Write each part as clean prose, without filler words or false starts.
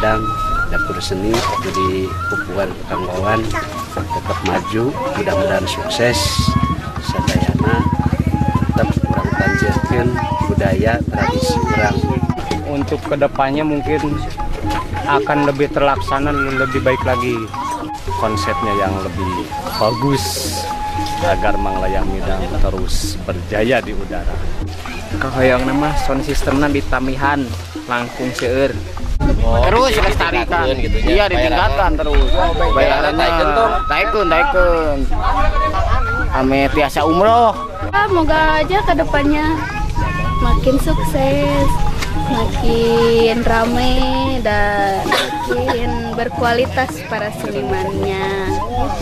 Midang dapur seni jadi pupuan Kang Wawan tetap maju, mudah-mudahan sukses sadayana, tetap kurang tanjirkeun budaya tradisi urang. Untuk kedepannya mungkin akan lebih terlaksana, lebih baik lagi. Konsepnya yang lebih bagus agar Manglayang Midang terus berjaya di udara. Kahoyong nama sound systemna ditamihan langkung seueur. Oh, terus lestarikan gitu ya. Iya, ditingkatkan terus. Bayaran taikeun tuh. Taikeun, taikeun. Ame tiasa umroh. Moga aja ke depannya makin sukses, makin rame dan makin berkualitas para senimannya.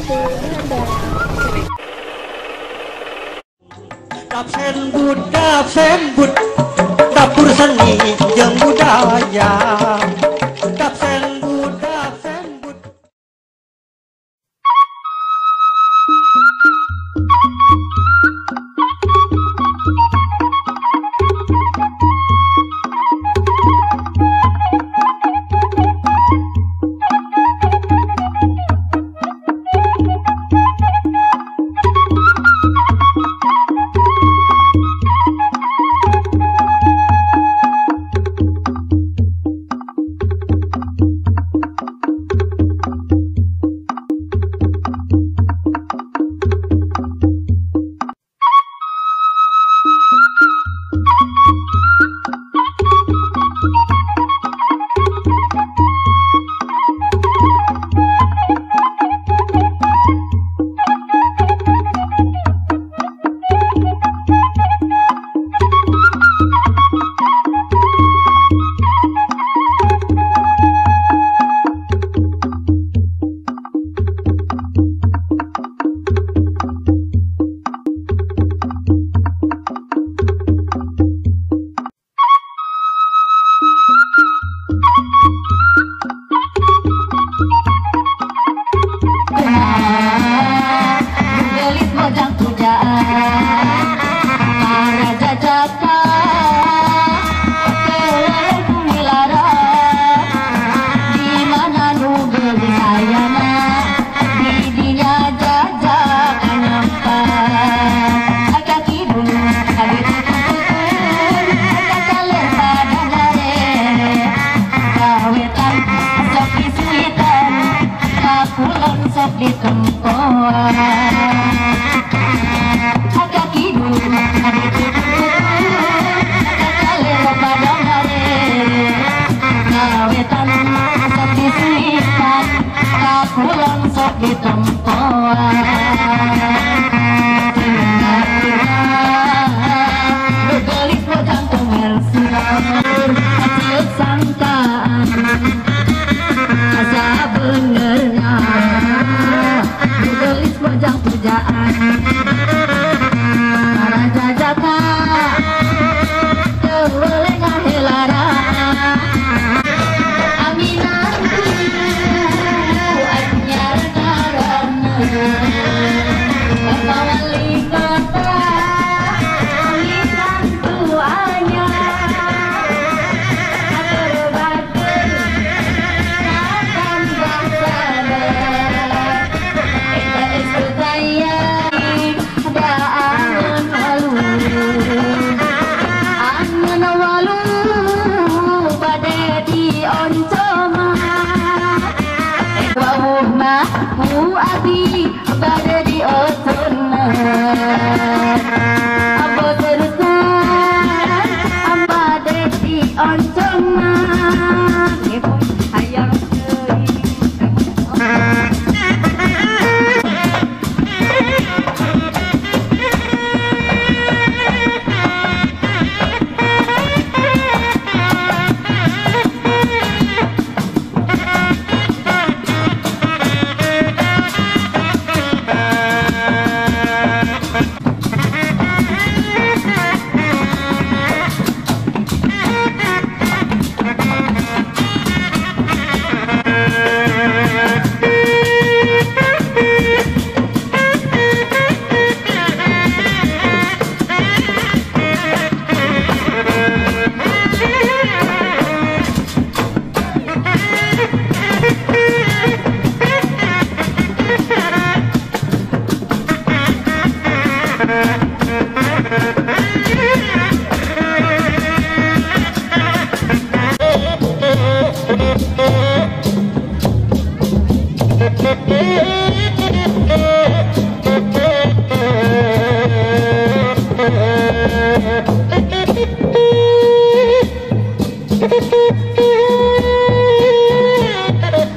Gitu. Dapsembut, dapur seni jeung budaya. Dapsembut, dapsembut.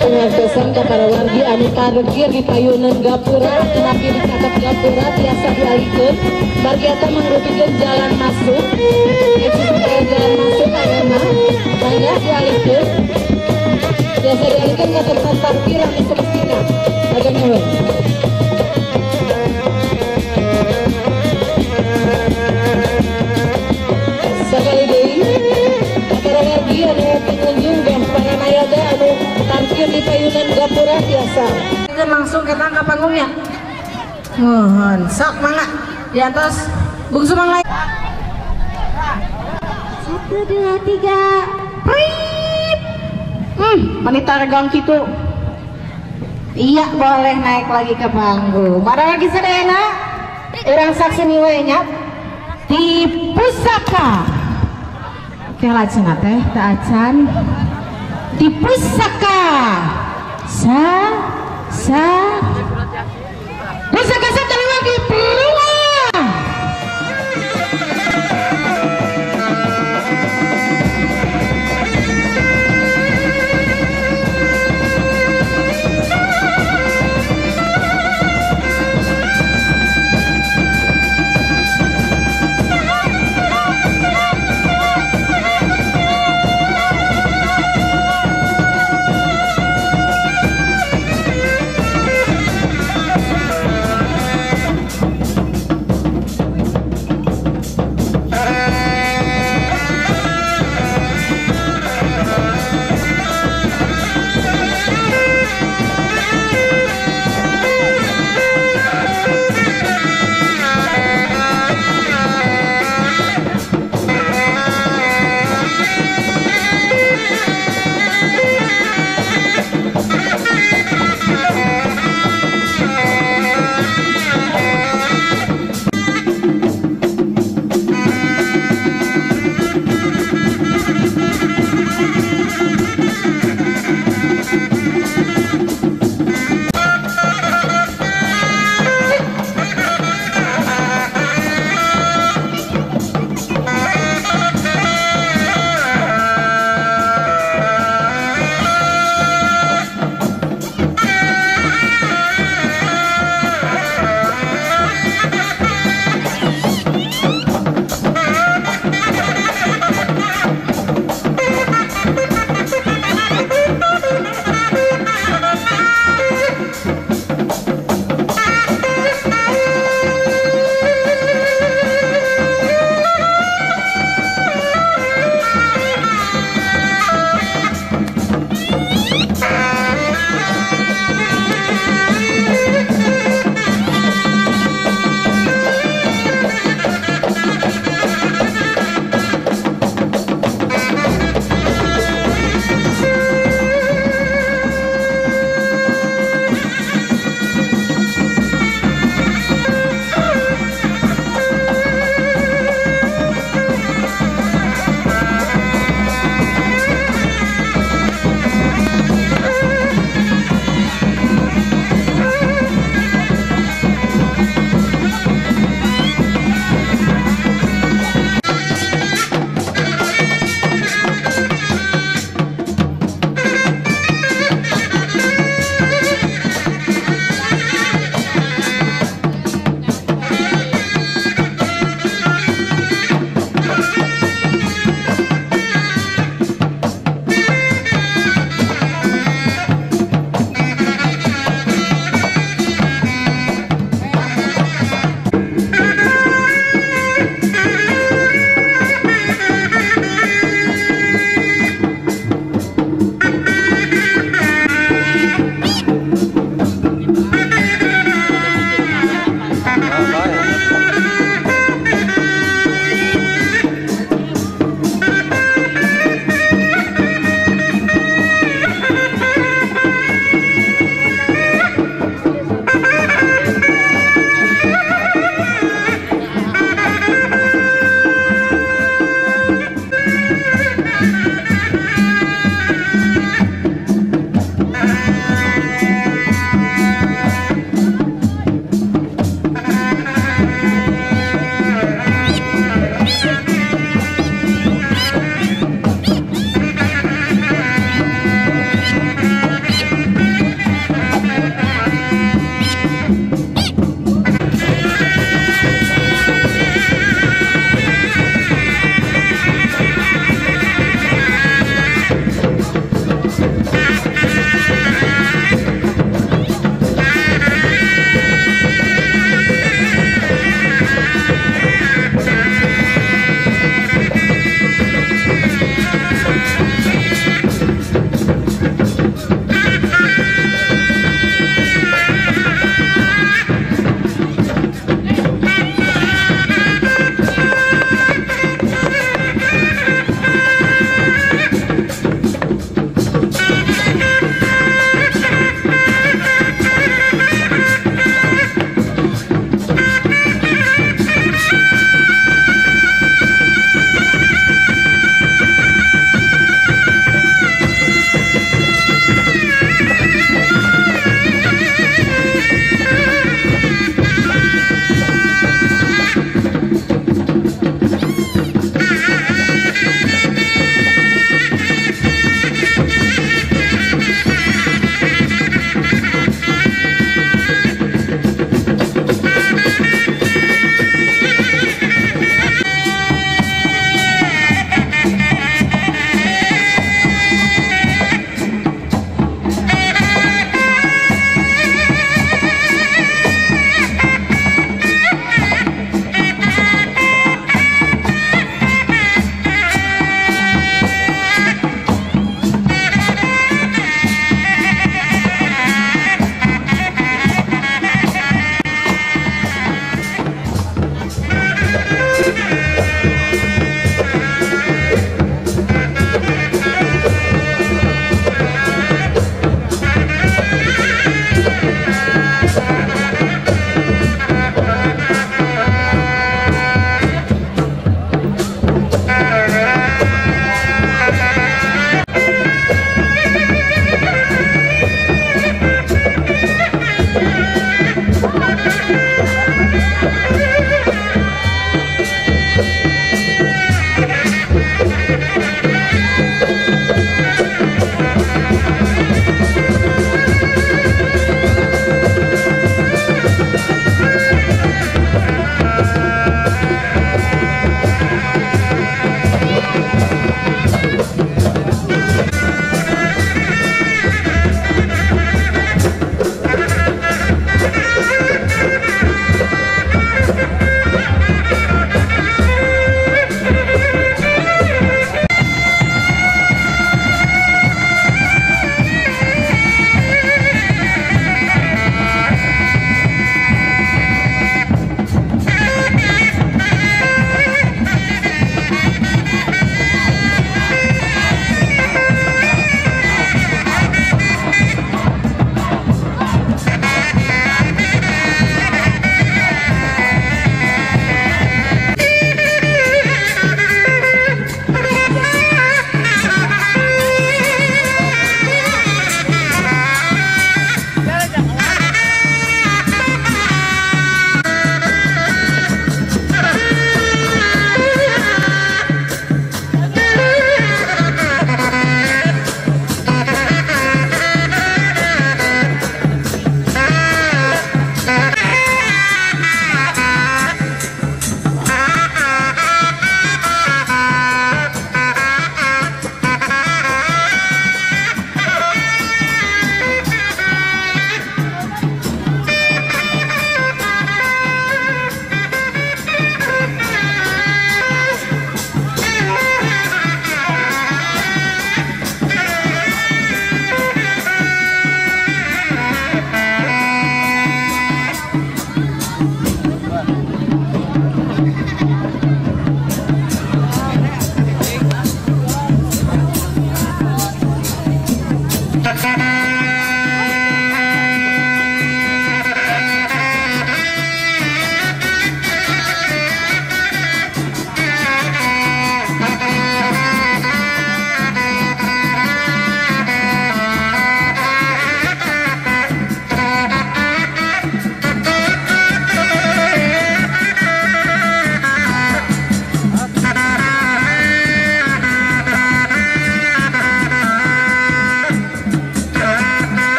Pengartosan ka para wargi anu parkir di payunan gapura tetapi di caket gapura tiasa dialihkeun margi eta mangrupikeun jalan masuk jalan masuk ayeuna mangga dialihkeun biasa dialihkeun ka tempat parkir anu semestina. Hatur nuhun. Sakali deui para wargi anu pengunjung dan para nayaga anu parkir di payunan gapura biasa. Langsung kita ke panggungnya. Mohon sok mangga di atas bungsu mangga. 1 2 3 prip. Wanita regang gitu. Iya boleh naik lagi ke panggung. Para lagi sedena urang saksi we nya di pusaka. Kela cenah teh teu acan di pusaka. Sa sa pusaka sekali lagi berubah.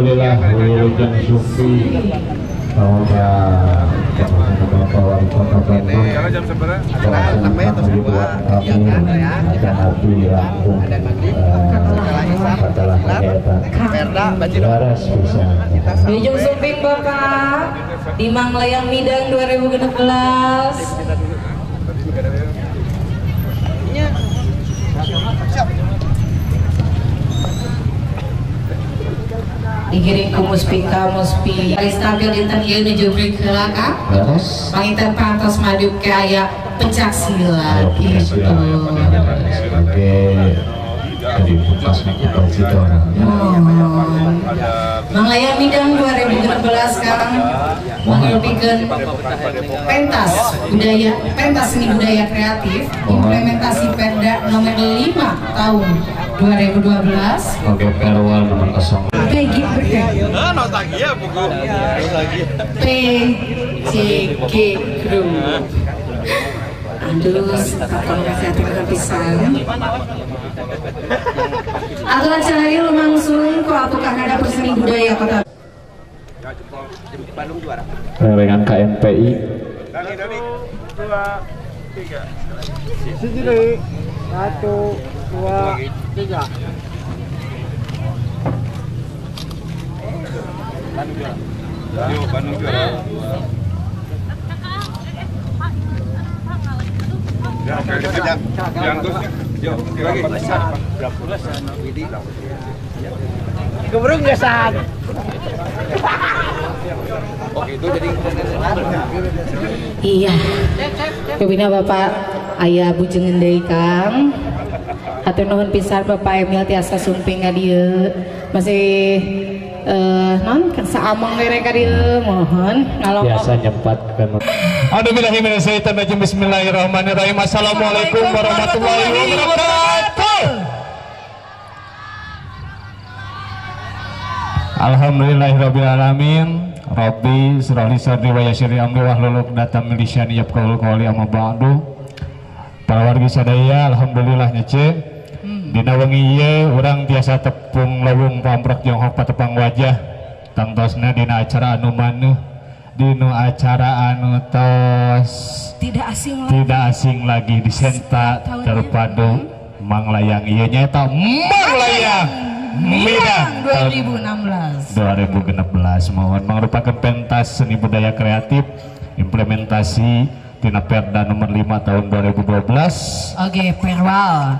Alhamdulillah wilujeng sumping Bapak Wali Kota Bandung Wilujeng sumping Bapak di Manglayang Midang 2016. Digiring ku muspika muspi alis tampil dinten ieu nuju break heula Kang. Panginten pantos madub ke aya pencak silat gitu. Sebagai dari putas cita orangnya. Manglayang Midang 2016 Kang mengerupikeun pentas budaya, pentas seni budaya kreatif, implementasi Perda nomor 5 tahun 2012. Oke, Perwal nomor 0. PCG Group. Aduh, kreatif pisan. Aturan cahaya langsung ku apakah ada seni budaya kota. Rengan KNPI. 1, 2, 3. 1, 2, 3. Bandung juara. Iya. Pembina Bapak Ayah bujengen deui Kang. Hatur nuhun pisan Bapak Emil tiasa sumping ka dieu. Masih non saamang mere ka dieu mohon ngalongok. Biasa nyempatkeun. A'udzubillahi minasyaitonirrajim. Bismillahirrahmanirrahim. Assalamualaikum warahmatullahi wabarakatuh. Alhamdulillahirabbil alamin. Rabbi shrah li sadri wa yassir li amri wahlul 'uqdatam min lisani yafqahu qawli, amma ba'du. Para wargi sadaya, alhamdulillah nya ce. Dina wengi ieu urang tiasa tepung leuweung pamprok jonghok patepang wajah. Tangtosna dina acara anu maneuh, dina acara anu tos tidak asing lagi, tidak asing lagi di Senta terpadu Manglayang ieu nyaeta Manglayang Midang 2016. 2016 mohon merupakan pentas seni budaya kreatif implementasi tina Perda nomor 5 tahun 2012. Oke, Perwal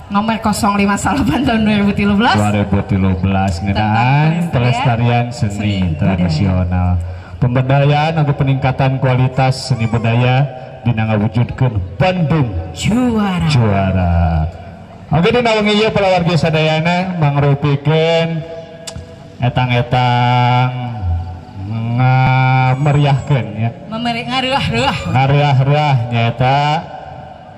nomor 058 tahun 2013. 2013 ngeunaan pelestarian seni tradisional. Pemberdayaan atau peningkatan kualitas seni budaya dina ngawujudkeun Bandung juara. Juara. Oke, dina wengi ieu palawargi sadayana mangrupikeun etang-etang ngameriahkeun ya. Ngareah-reuah. Ngareah-reuah nyaeta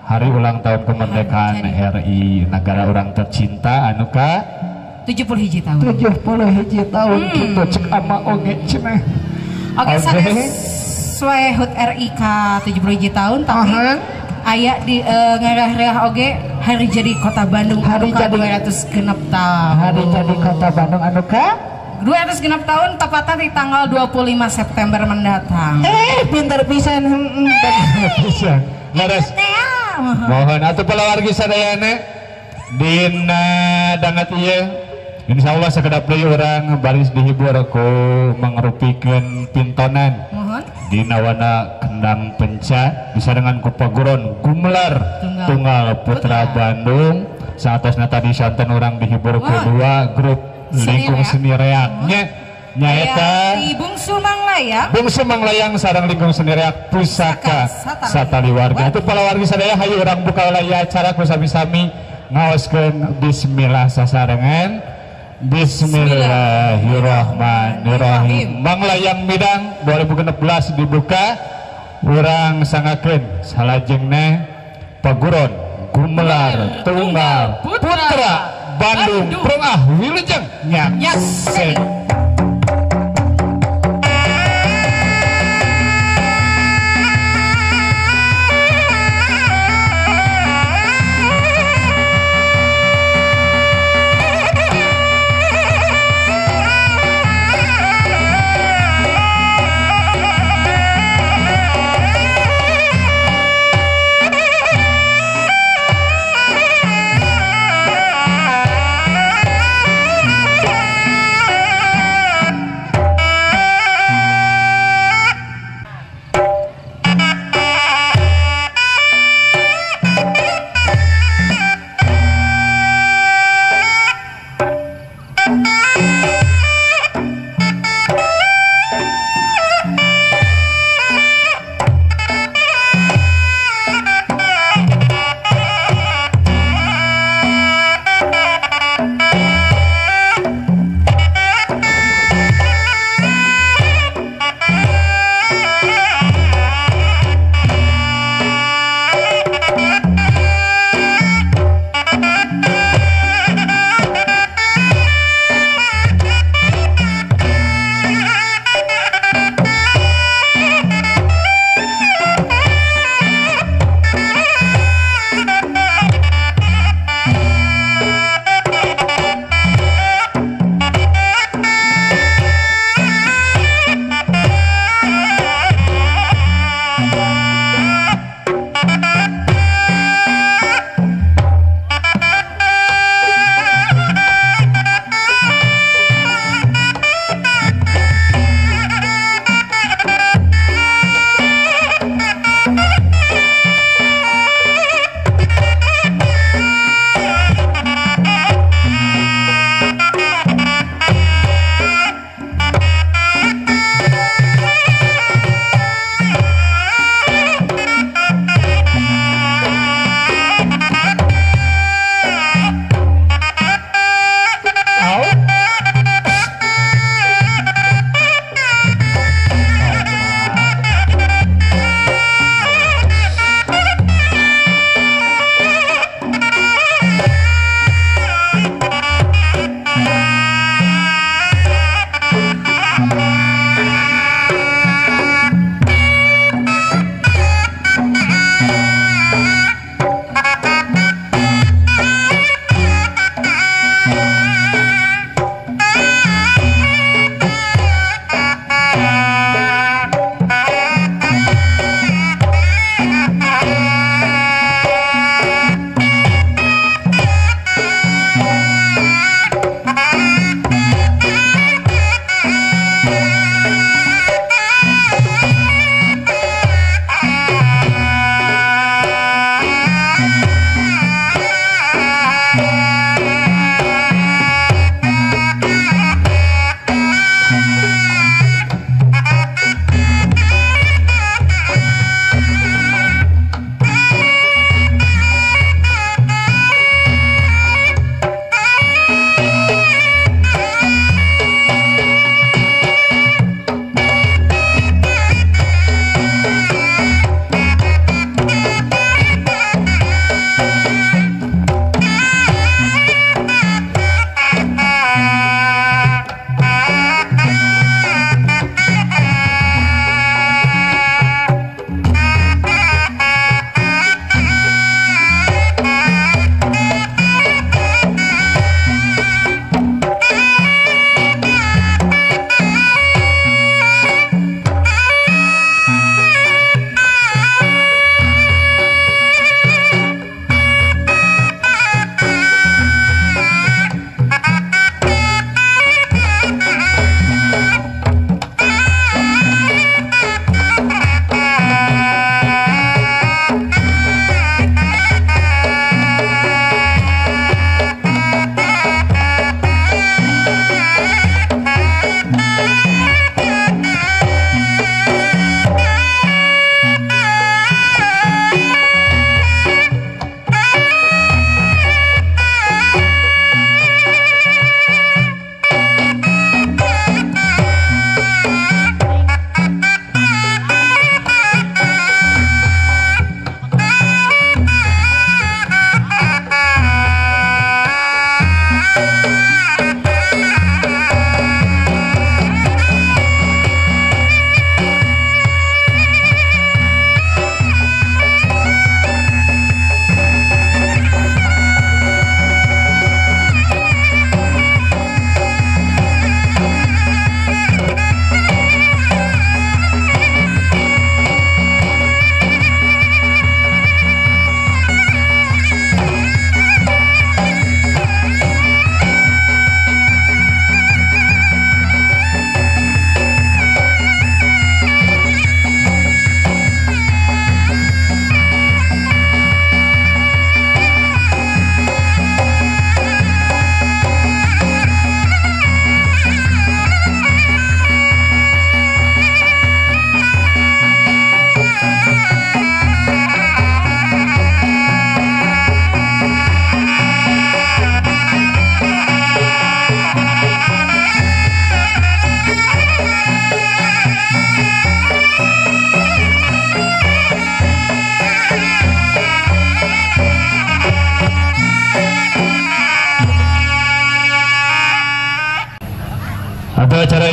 hari ulang tahun kemerdekaan RI, negara orang tercinta anu ka 70 tahun. 70 tahun kitu cek ama oge cenah. Oke, sanes suwe HUT RI ka 70 tahun tapi aya di ngarah-reah oge hari jadi Kota Bandung hari jadi 206 tahun. Hari jadi Kota Bandung anu ka 206 tahun tepatnya di tanggal 25 September mendatang. Pinter pisan. Pisan. Leres. Mohon atuh palawargi sadayana dina dangat ieu insyaallah sakedap deui urang baris dihibur ku mangrupikeun pintonan. Mohon. Dina wana kendang penca disarengan ku paguron gumelar tunggal putra Bandung. Saatosna tadi santen urang dihibur ku dua grup lingkung seni reak nya nyaeta Bungsu Manglayang. Bungsu Manglayang sareng lingkung seni reak pusaka Satali Warga. Itu palawargi sadaya hayu urang buka oleh acara ku sami-sami ngaoskeun bismillah sasarengan. Bismillahirrahmanirrahim. Manglayang Midang 2016 dibuka urang sangakeun salajengna paguron gumelar tunggal putra Bandung Prungah wilujeng nyaksen.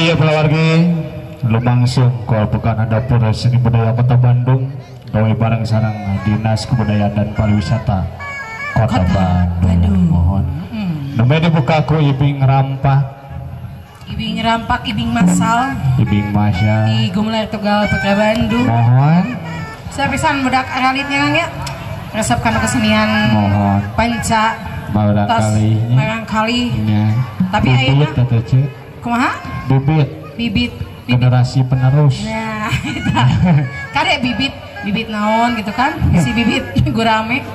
Iya palawargi lumangsung bukan dapur seni budaya Kota Bandung gawe bareng sareng Dinas Kebudayaan dan Pariwisata Kota Bandung. Mohon. Nembe dibuka ku ibing rampak. Ibing rampak, ibing masal. Ibing masal. Di Gumelar Tunggal Putra Bandung. Mohon. Sapisan budak ralitnya kan ya. Resep kana kesenian. Mohon. Panca. Barangkali. Barangkali. Tapi ayeuna kumaha? Bibit. Bibit. Generasi penerus. Nah, eta. Kade bibit, bibit naon gitu kan? Si bibit gurame.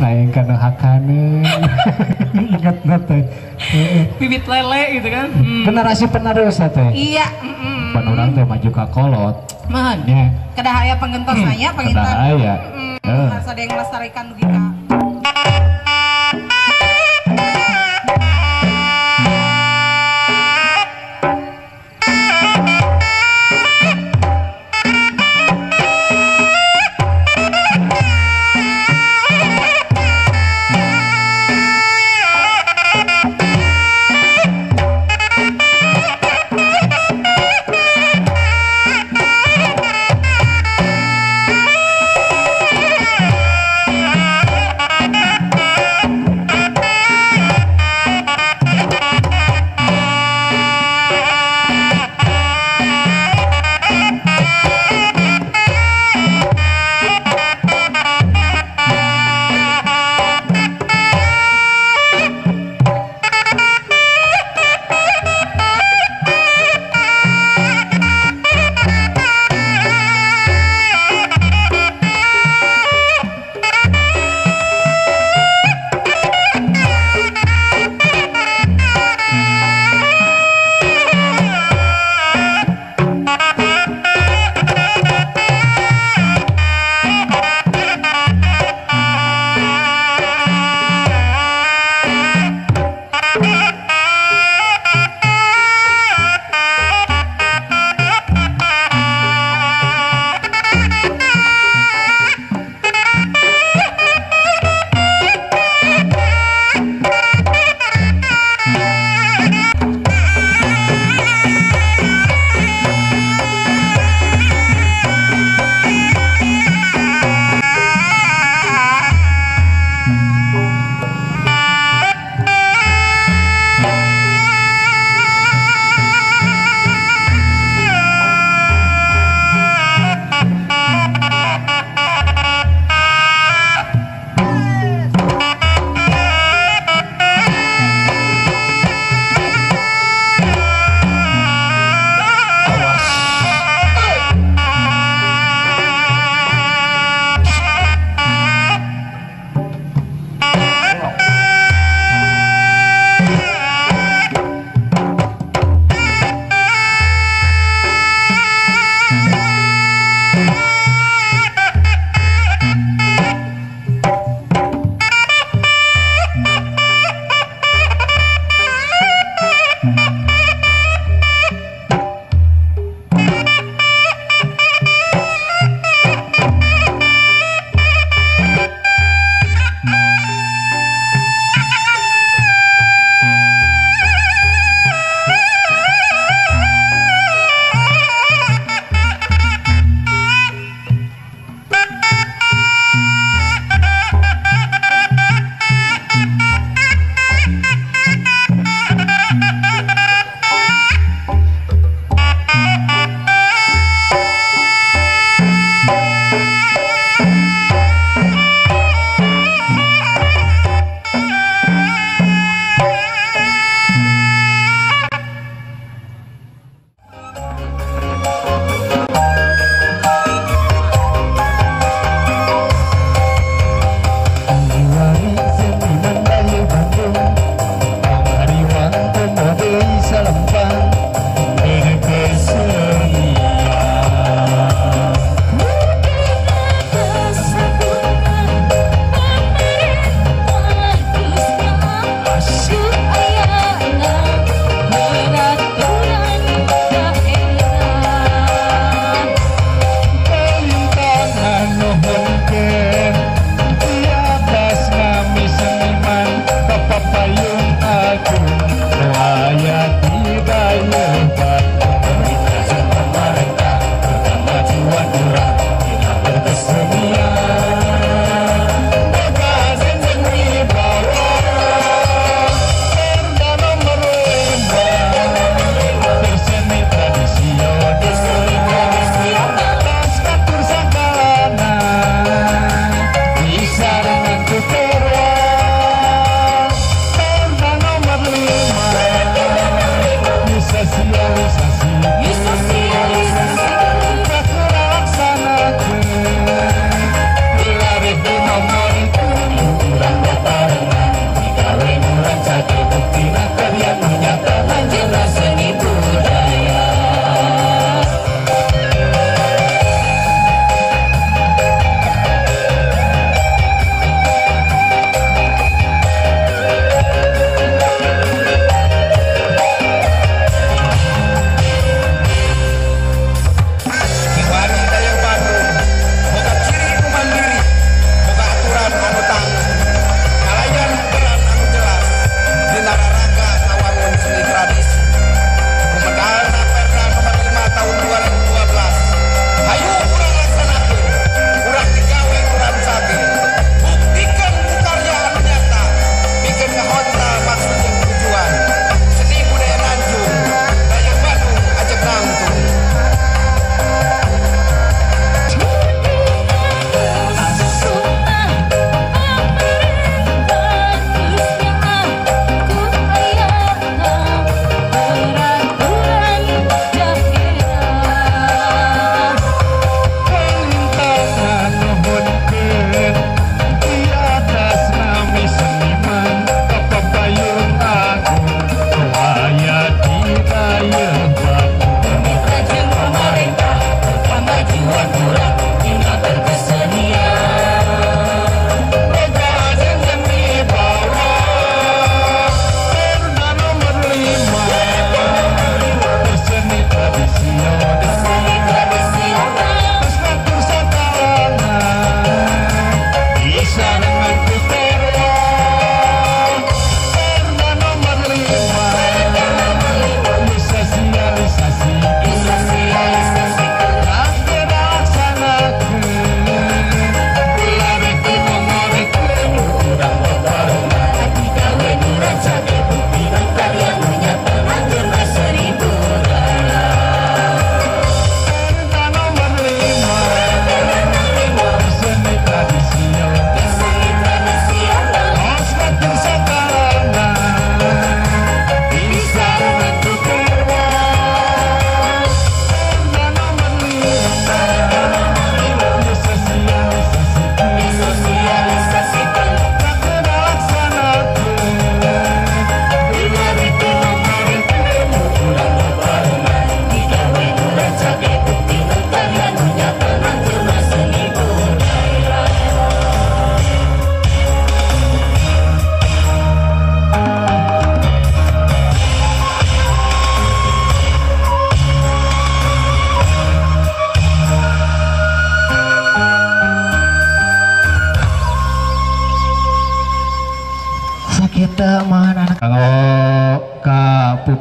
Lain kana hakane. Ingat teh. Bibit lele gitu kan. Generasi penerus teh. Iya, Pan urang teh maju ka kolot. Mohon. Nya. Kedah aya penggentos nya panginten. Kedah aya. Harus ada yang melestarikan dugi ka.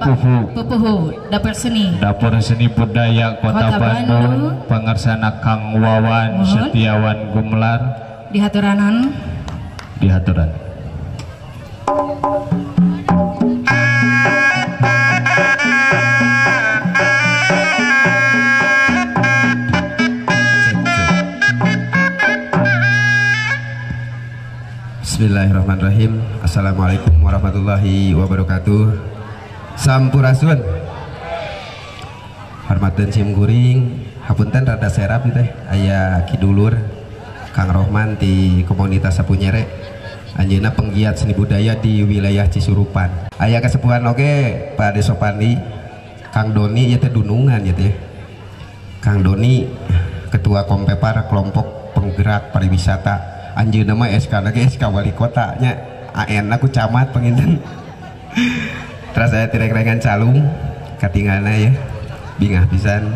Pupuhu. Pupuhu Dapur Seni. Dapur Seni Budaya Kota Bandung, pangersana Kang Wawan Setiawan Gumelar. Dihaturanan. Dihaturan. Bismillahirrahmanirrahim. Assalamualaikum warahmatullahi wabarakatuh. Sampurasun. Hormaten sim kuring, hapunten rada serap teh aya kidulur Kang Rohman di komunitas Sapu Nyere. Anjeunna penggiat seni budaya di wilayah Cisurupan. Aya kesepuhan oge Pak Desopandi, Kang Doni ieu teh dunungan ieu teh. Kang Doni ketua Kompepar kelompok penggerak pariwisata. Anjeunna mah SK lagi SK wali kota nya AN aku camat penginten. Terus saya tirek-rekan calung katingalna ya bingah pisan.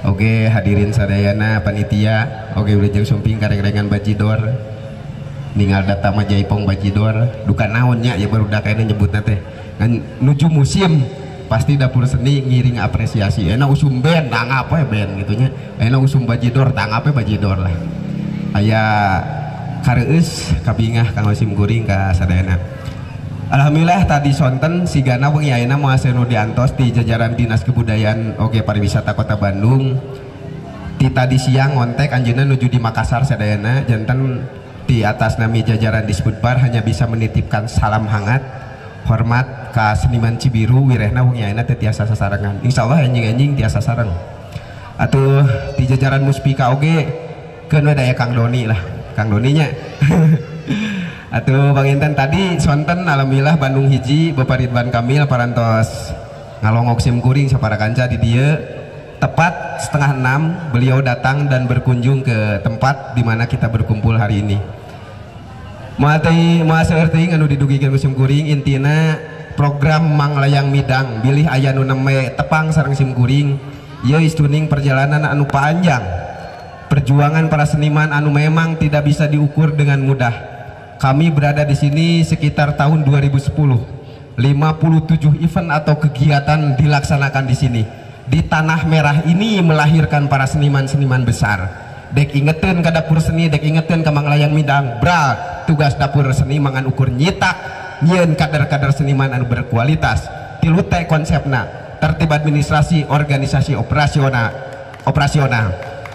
Oke hadirin sadayana panitia, oke wilujeng sumping karek-rekan bajidor. Ningal data mah jaipong bajidor duka naon nya ya barudak ayeuna nyebutna teh. Ngan nuju musim pasti dapur seni ngiring apresiasi. Enak usum band tanggap we band gitu nya. Enak usum bajidor tanggap we bajidor lah. Aya kareus kabingah kang sim kuring ka sadayana. Alhamdulillah tadi sonten sigana wengi ayeuna moal nu diantos di jajaran Dinas Kebudayaan oge Pariwisata Kota Bandung. Ti tadi siang ngontek anjeunna nuju di Makassar sadayana, janten di atas nami jajaran Disbudpar hanya bisa menitipkan salam hangat hormat ka seniman Cibiru wirehna wengi ayeuna teu tiasa sasarengan. Insyaallah enjing-enjing tiasa sareng. Atuh di jajaran Muspika oge keun we daya Kang Doni lah. Kang Doninya. Atuh Bang Intan tadi sonten alhamdulillah Bandung hiji Bapak Ridwan Kamil parantos ngalongok sim kuring sapara kanca di dieu tepat 5:30 beliau datang dan berkunjung ke tempat di mana kita berkumpul hari ini. Moal teuing moal seueur teuing anu didugikeun ku sim kuring intina program Manglayang Midang bilih aya nu nembe tepang sareng sim kuring ieu istuning perjalanan anu panjang. Perjuangan para seniman anu memang tidak bisa diukur dengan mudah. Kami berada di sini sekitar tahun 2010. 57 event atau kegiatan dilaksanakan di sini. Di tanah merah ini melahirkan para seniman-seniman besar. Dek ingetin ke dapur seni, dek ingetin ke Manglayang Midang. Bra, tugas dapur seni mangan ukur nyitak nyieun kader-kader seniman anu berkualitas. Tilu teh konsepna, tertib administrasi, organisasi operasional.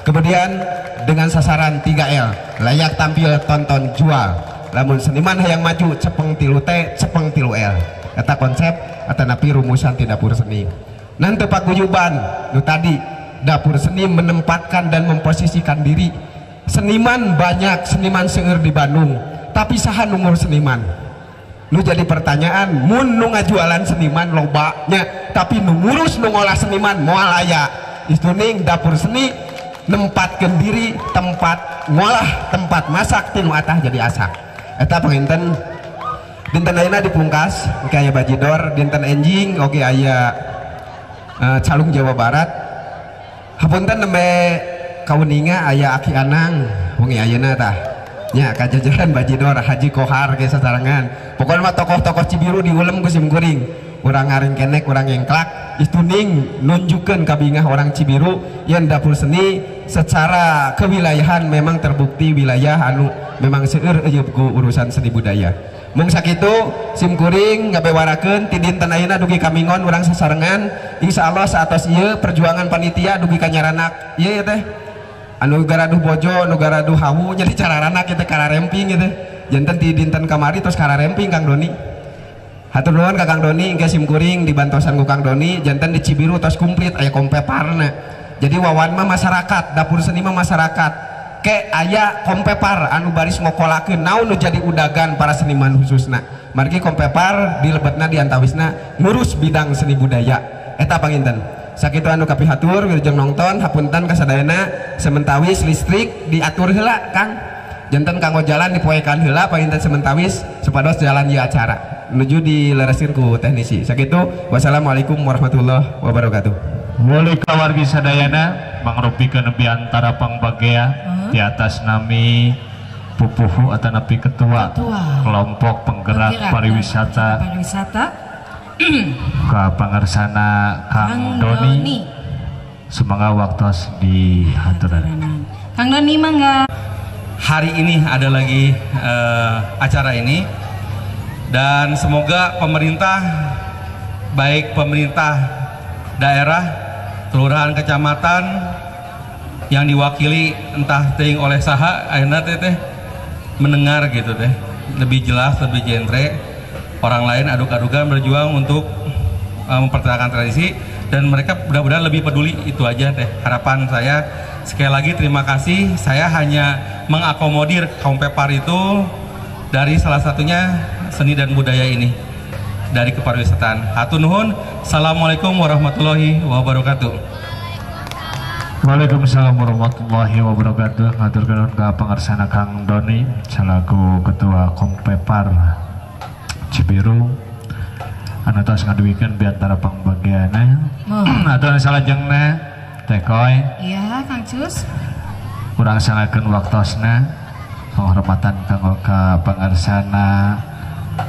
Kemudian dengan sasaran 3L, layak tampil, tonton, jual. Lamun seniman hayang maju cepeng 3 T, cepeng 3 L. Eta konsep atanapi rumusan ti dapur seni. Nanti paguyuban nu tadi dapur seni menempatkan dan memposisikan diri. Seniman banyak, seniman seueur di Bandung, tapi saha nu ngurus seniman? Nu jadi pertanyaan, mun nu ngajualan seniman loba nya, tapi nu ngurus nu ngolah seniman moal aya. Istuning dapur seni nempatkan diri tempat ngolah, tempat masak tinu atah jadi asak. Eta panginten dinten ayeuna dipungkas oke aya bajidor, dinten enjing oke aya calung Jawa Barat. Hapunten nembe kauninga aya Aki Anang wengi ayeuna tah nya kajajaran bajidor Haji Kohar ge sasarengan. Pokona mah tokoh-tokoh Cibiru diulem ku sim kuring. Urang ngaring kenek, urang ngengklak, istuning nunjukkeun kabingah orang Cibiru yang dapur seni secara kewilayahan memang terbukti wilayah anu memang seueur eueuh ku urusan seni budaya. Mung sakitu sim kuring ngabewarakeun ti dinten ayeuna dugi ka minggon urang sasarengan insyaallah saatos ieu perjuangan panitia dugi ka nyaranak ieu teh anu garaduh bojo anu garaduh hawu jadi cararanak ieu teh kararemping ieu teh janten ti dinten kamari tos kararemping Kang Doni. Hatur nuhun ka Kang Doni engke sim kuring dibantosan ku Kang Doni janten di Cibiru tos komplit aya kompeparna. Jadi wawan mah masyarakat, dapur seni mah masyarakat. Ke aya kompepar anu baris ngokolakeun naon nu jadi udagan para seniman khususna. Margi kompepar dilebetna diantawisna ngurus bidang seni budaya. Eta panginten. Sakitu anu kapihatur wilujeng nongton hapunten kasadayana sementawis listrik diatur heula Kang. Janten kanggo jalan dipoekan heula panginten sementawis supados jalan ieu acara. Menuju dilereskeun ku teknisi. Sakitu wassalamualaikum warahmatullahi wabarakatuh. Waalaikumsalam wargi sadayana mangrupikeun biantara pangbagea di atas nami Pupuhu atanapi ketua kelompok penggerak pariwisata Ka pangersana Kang Doni. Semoga waktos dihaturanan. Kang Doni mangga. Hari ini ada lagi acara ini dan semoga pemerintah, baik pemerintah daerah, kelurahan, kecamatan yang diwakili entah ting oleh saha ayeuna teh mendengar gitu teh, lebih jelas, lebih genre. Orang lain aduk-adukan berjuang untuk mempertahankan tradisi dan mereka mudah-mudahan lebih peduli, itu aja teh harapan saya. Sekali lagi terima kasih, saya hanya mengakomodir kaum Pepar itu dari salah satunya seni dan budaya ini dari kepariwisataan. Hatur nuhun. Assalamualaikum warahmatullahi wabarakatuh. Waalaikumsalam warahmatullahi wabarakatuh. Ngatur nuhun ka pangersana Kang Doni selaku Ketua Kompepar Cibiru anu tos ngaduwikeun biantara pangbagiana. Atuh anu salajengna Teh Koy. Iya, Kang Cus. Kurang sangakeun waktosna penghormatan kanggo ka pangersana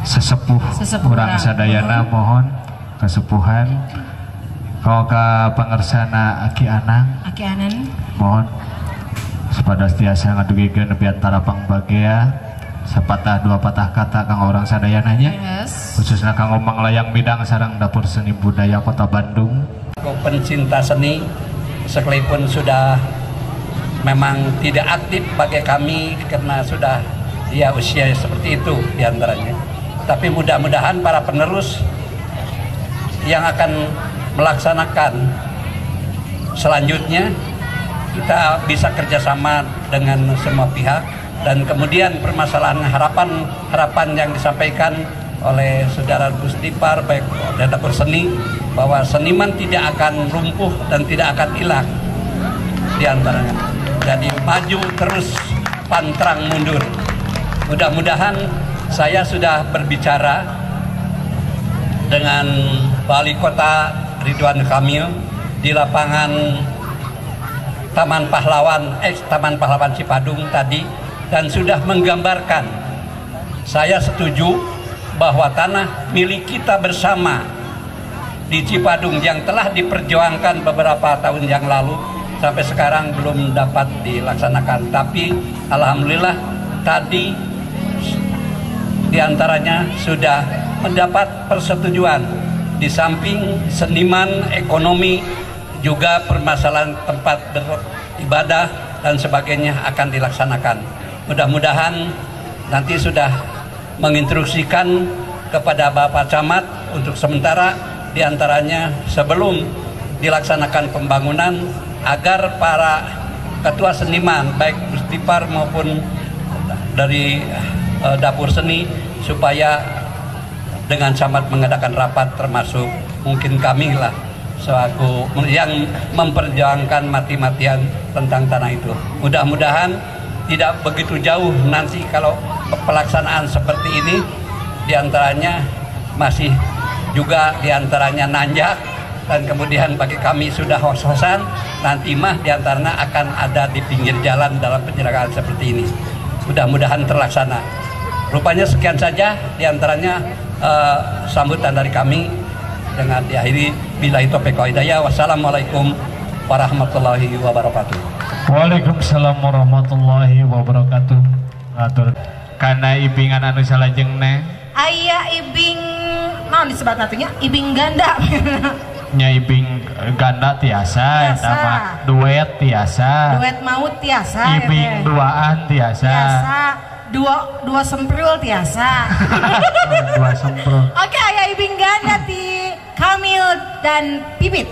sesepuh urang sadayana, mohon kesepuhan kanggo ka pangersana Aki Anang. Aki Anan. Mohon supados tiasa ngadugikeun biantara pangbagea sepatah dua patah kata kanggo urang sadayana nya. Yes. Khususna kanggo Manglayang Midang sareng Dapur Seni Budaya Kota Bandung. Pencinta seni sekalipun sudah memang tidak aktif bagi kami karena sudah ya usia seperti itu diantaranya. Tapi mudah-mudahan para penerus yang akan melaksanakan selanjutnya kita bisa kerjasama dengan semua pihak. Dan kemudian permasalahan harapan-harapan yang disampaikan oleh saudara Gusdipar baik oleh Dapur Seni bahwa seniman tidak akan lumpuh dan tidak akan hilang diantaranya. Jadi maju terus, pantrang mundur. Mudah-mudahan saya sudah berbicara dengan Wali Kota Ridwan Kamil di lapangan Taman Pahlawan, ex Taman Pahlawan Cipadung tadi, dan sudah menggambarkan saya setuju bahwa tanah milik kita bersama di Cipadung yang telah diperjuangkan beberapa tahun yang lalu sampai sekarang belum dapat dilaksanakan. Tapi alhamdulillah tadi diantaranya sudah mendapat persetujuan. Di samping seniman, ekonomi, juga permasalahan tempat beribadah dan sebagainya akan dilaksanakan. Mudah-mudahan nanti sudah menginstruksikan kepada Bapak Camat untuk sementara diantaranya sebelum dilaksanakan pembangunan agar para ketua seniman baik Gusdipar maupun dari Dapur Seni supaya dengan camat mengadakan rapat, termasuk mungkin kami lah selaku yang memperjuangkan mati-matian tentang tanah itu. Mudah-mudahan tidak begitu jauh nanti kalau pelaksanaan seperti ini, diantaranya masih juga diantaranya nanjak dan kemudian bagi kami sudah hos-hosan, nanti mah diantaranya akan ada di pinggir jalan dalam penyelenggaraan seperti ini. Mudah-mudahan terlaksana. Rupanya sekian saja diantaranya sambutan dari kami dengan diakhiri billahi taufiq wal hidayah. Wassalamualaikum warahmatullahi wabarakatuh. Waalaikumsalam warahmatullahi wabarakatuh. Atur kana ibingan anu salajengna. Aya ibing naon disebatna teh nya? Ibing ganda. Nya ibing ganda tiasa, eta mah duet tiasa. Duet maut tiasa. Ibing duaan tiasa. Tiasa. Dua semprul tiasa. Dua semprul. Oke, aya ibing ganda ti Kamil dan Pipit.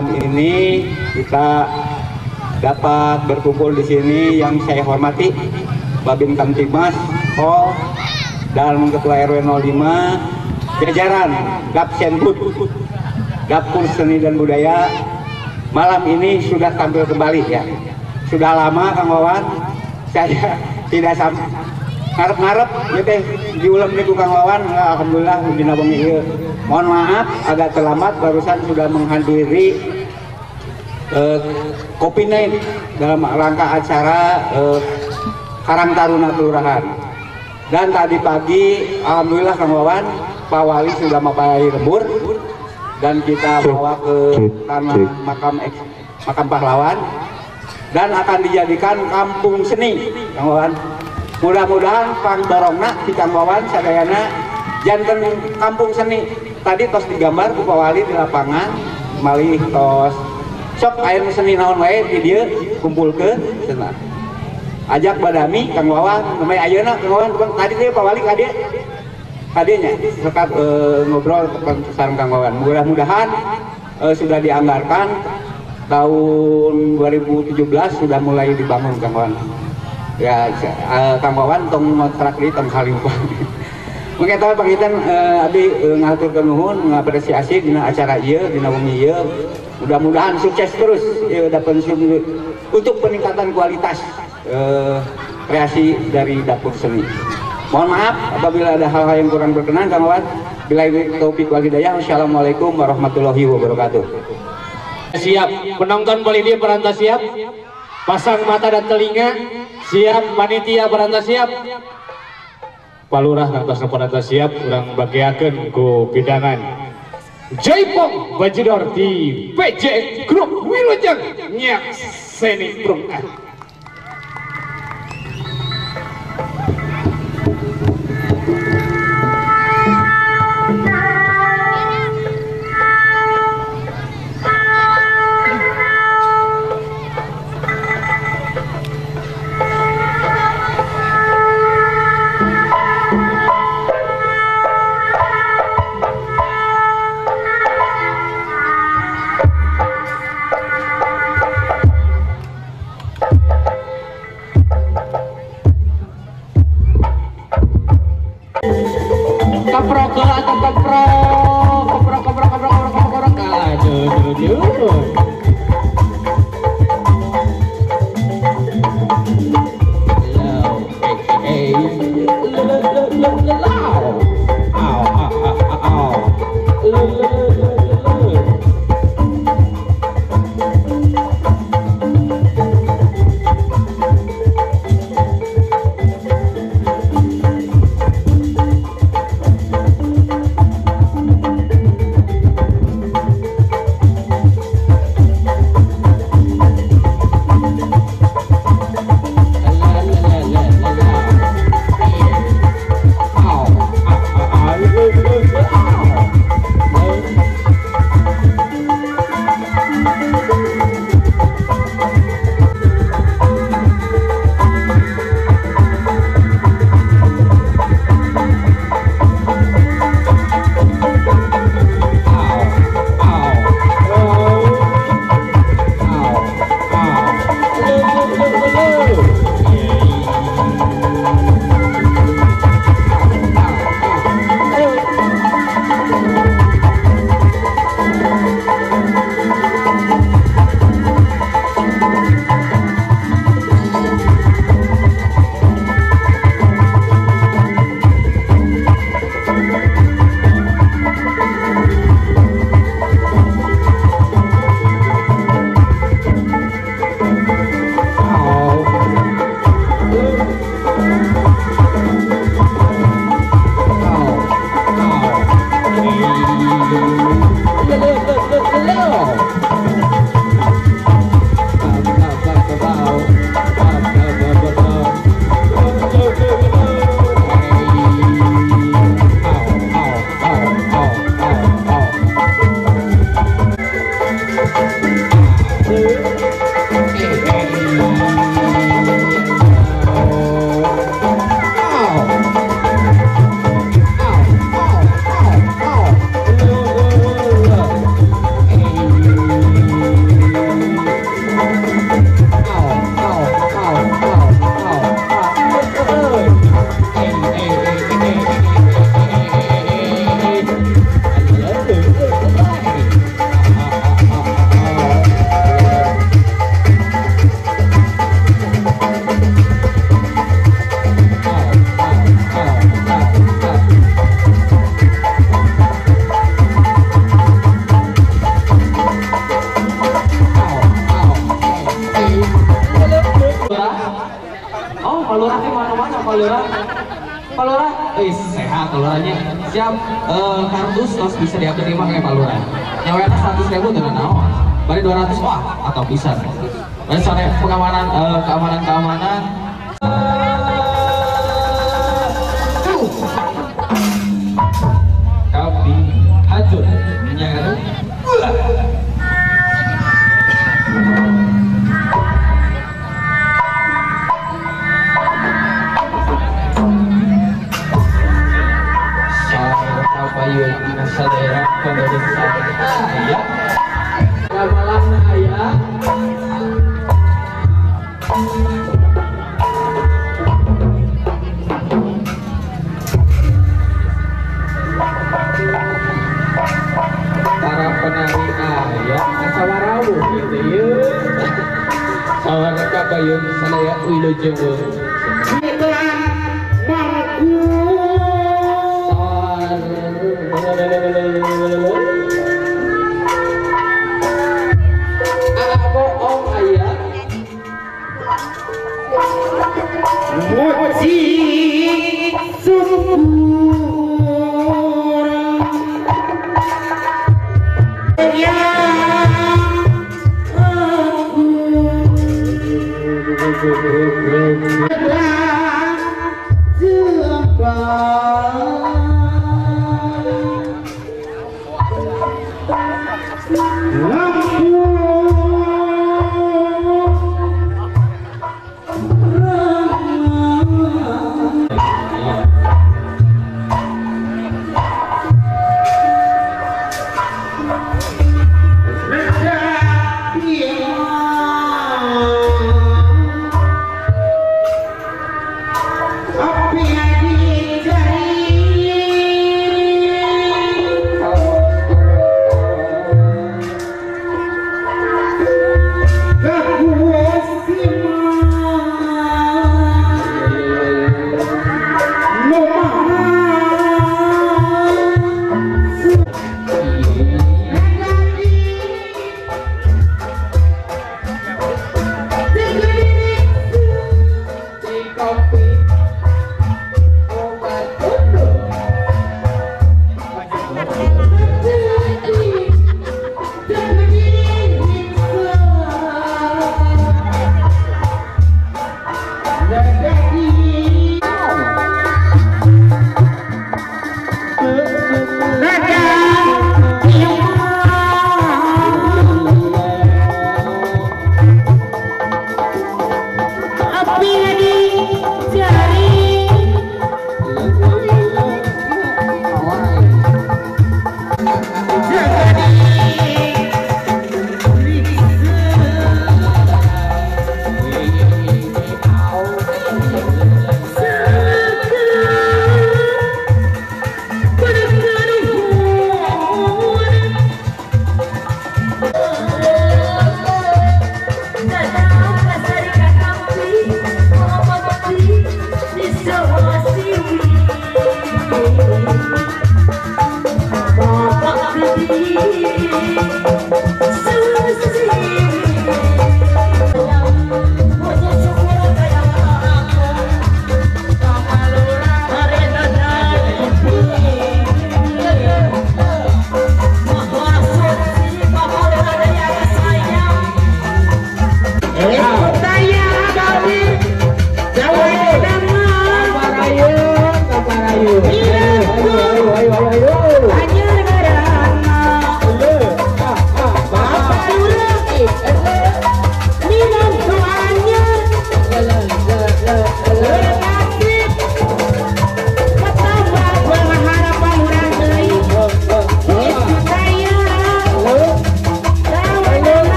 malam ini kita dapat berkumpul di sini. Yang saya hormati Babin Kamtibmas, Hol, dan Ketua RW 05, jajaran Gapsenbud, Dapur Seni dan Budaya, malam ini sudah tampil kembali ya. Sudah lama Kang Wawan, saya tidak ngarep-ngarep ya teh diulang di Kang Wawan, alhamdulillah dina wengi ieu. Mohon maaf agak terlambat, barusan sudah menghadiri Kopi Night dalam rangka acara Karang Taruna Kelurahan. Dan tadi pagi alhamdulillah Kang Wawan, Pak Wali sudah mapai lembur dan kita bawa ke tanah makam pahlawan dan akan dijadikan kampung seni Kang Wawan. Mudah-mudahan pangdorongna di Kang Wawan sadayana janten kampung seni. Tadi tos digambar ku Pak Wali di lapangan, malih tos sok aya seni naon wae di dieu kumpulkeun cenah. Ajak badami Kang Wawan, namanya ayeuna Kang Wawan tadi teh Pak Wali ka dieu. Tadinya sekat ngobrol sareng Kang Wawan. Mudah-mudahan sudah dianggarkan tahun 2017 sudah mulai dibangun Kang Wawan. Ya Kang Wawan tong ngontrak di tong kalimpang. Mungkin tahu pangitan abdi ngahaturkeun nuhun ngapresiasi dina acara ieu dina wengi ieu. Mudah-mudahan sukses terus dapat untuk peningkatan kualitas kreasi dari dapur seni. Mohon maaf apabila ada hal-hal yang kurang berkenan Kang Wawan. Billahi taufik wal hidayah. Wassalamualaikum warahmatullahi wabarakatuh. Siap, penonton boleh dia perantas siap. Pasang mata dan telinga. Siap, panitia perantas siap. Pak Lurah nangtos perantas siap, urang bagiakeun ku pidangan Jaipong Bajidor di PJ Group Wilujeng Nyakseni Brung. Kelurahannya siap kardus terus bisa diatur lima kayak Pak Lurah. Nyawanya 100.000 dengan naon? Bari 200 wah atau bisa. Bari soalnya pengamanan keamanan. Kami hancur minyak. Daerah pemerintah ayah ramalan ayah para penari ayah asa warawuh gitu ya sawar kabayun sadaya wilujeng. Musik subur yang aku.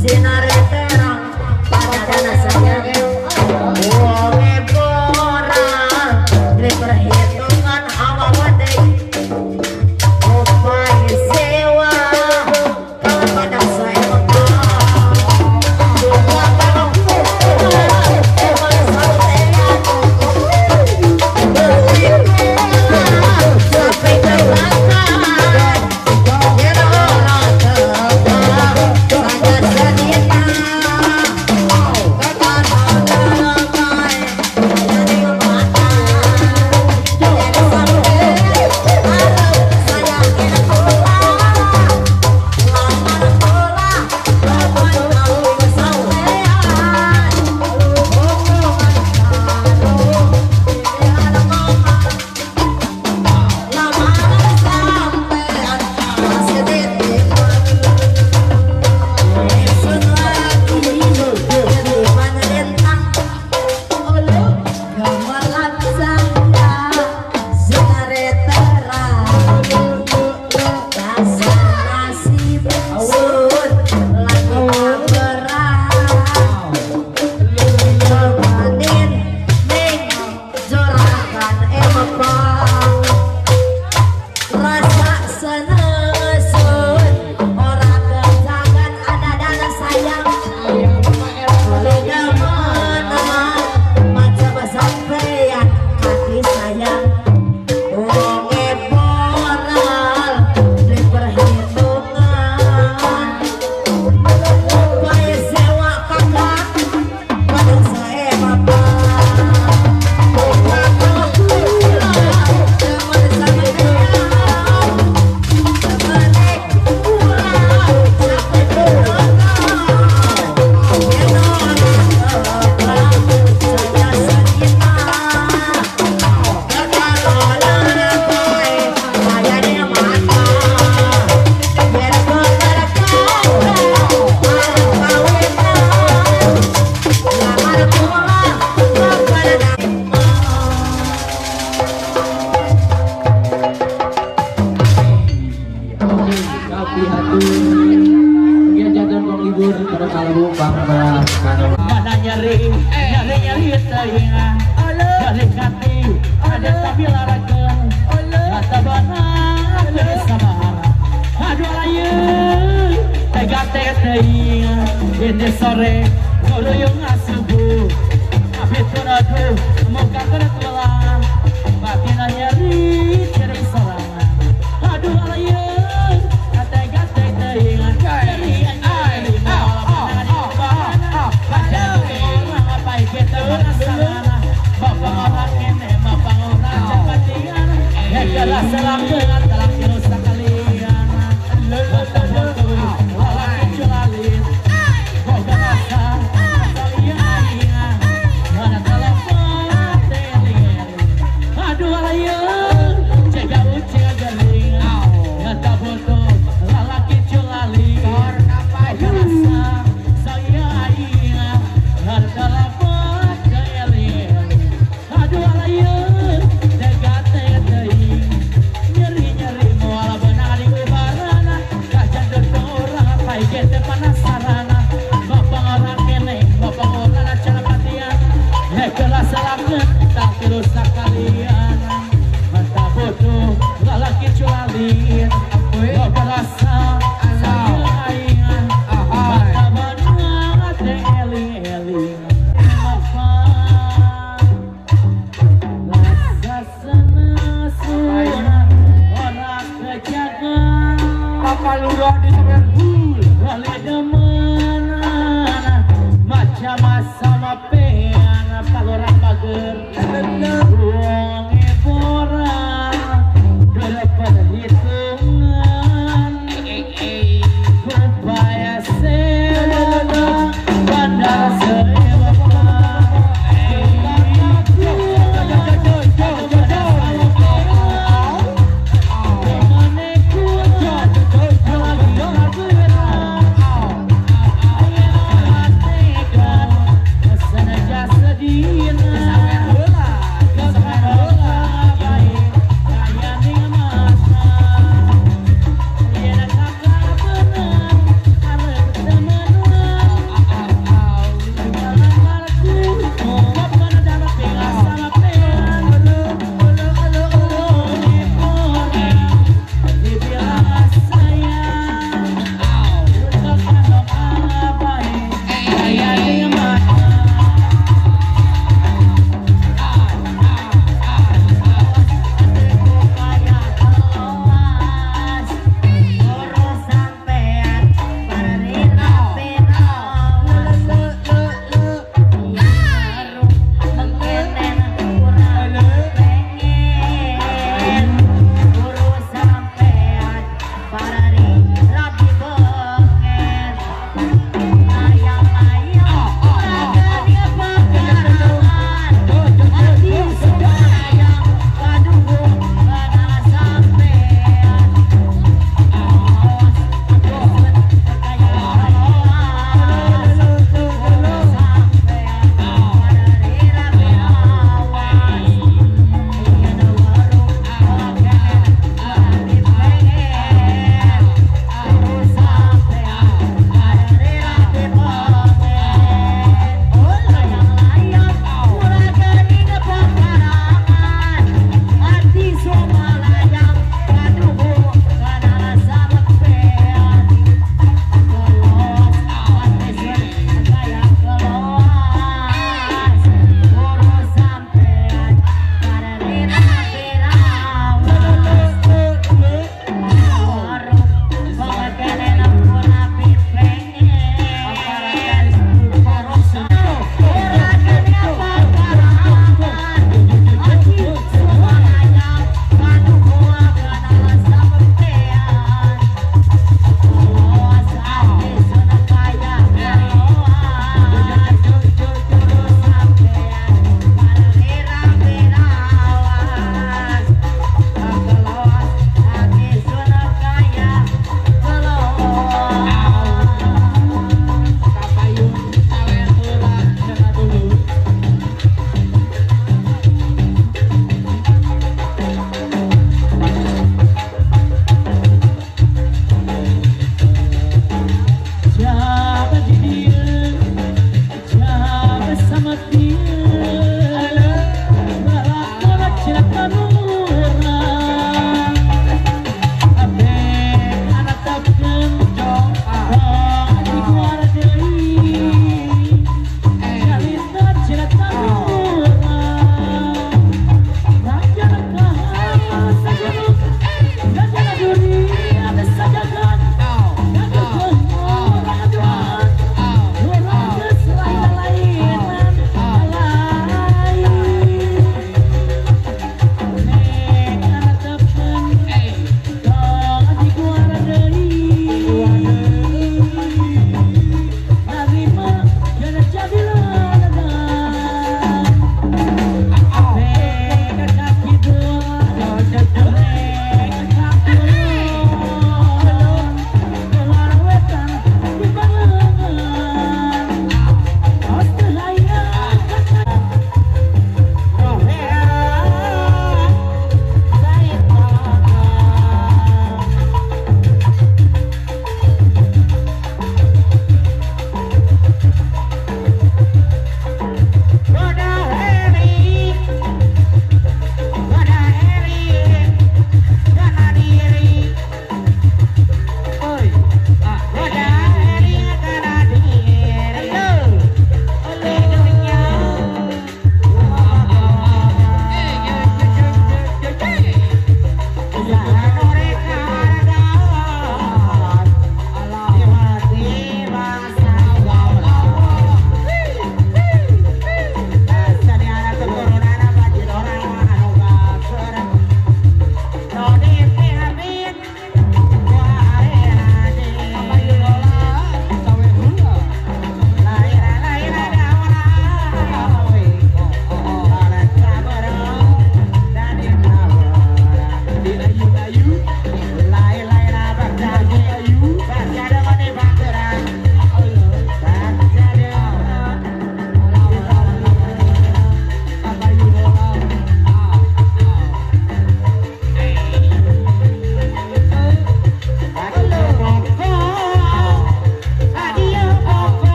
Sinar terang pada tanah.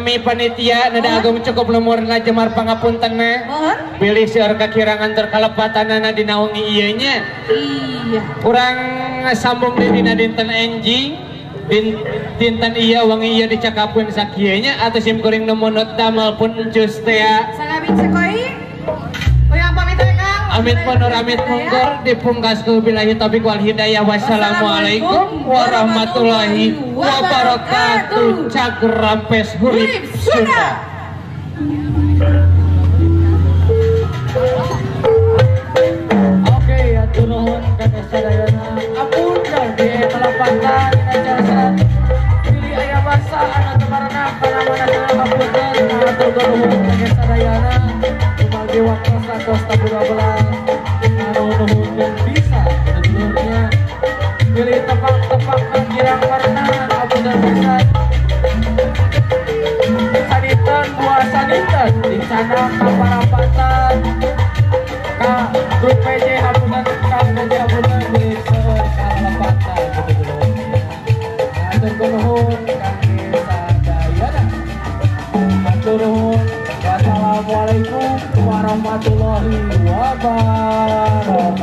Kami panitia nada agung cukup lumurna jemar pangapuntenna. Pilih seueur kakirangan tur kalepatanana dina wengi ieu nya. Iya. Urang sambung deui dina dinten enjing. Dinten ieu wengi ieu dicakapkeun sakieu nya atuh sim kuring nu munut damel pun encus teh. Sagabin sekoi. Urang pamit we Kang. Amit mundur amit mungkur dipungkasku billahi taufiq wal hidayah. Wassalamualaikum warahmatullahi wabarakatuh. Cager rampes hurip Sunda. Oke, atur nuhun ka sadayana. Ampun ge kalepatan dina acara pilih aya basa anu teu marenah kana mana hapunten atur nuhun ka sadayana. Kumagi waktosna tos tabuh 12 nuhun bisa sedulurnya pilih tepak-tepak girang warna apunten pisan. Sadinten dua sadinten dicanang kaparapatan ka grup PJ hapunten ka PJ hapunten pilih seueur kalepatan sedulurnya. Atur nuhun kangge sadayana. Atur nuhun. Wassalamualaikum warahmatullahi wabarakatuh.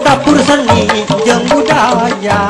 Dapur seni jeung budaya.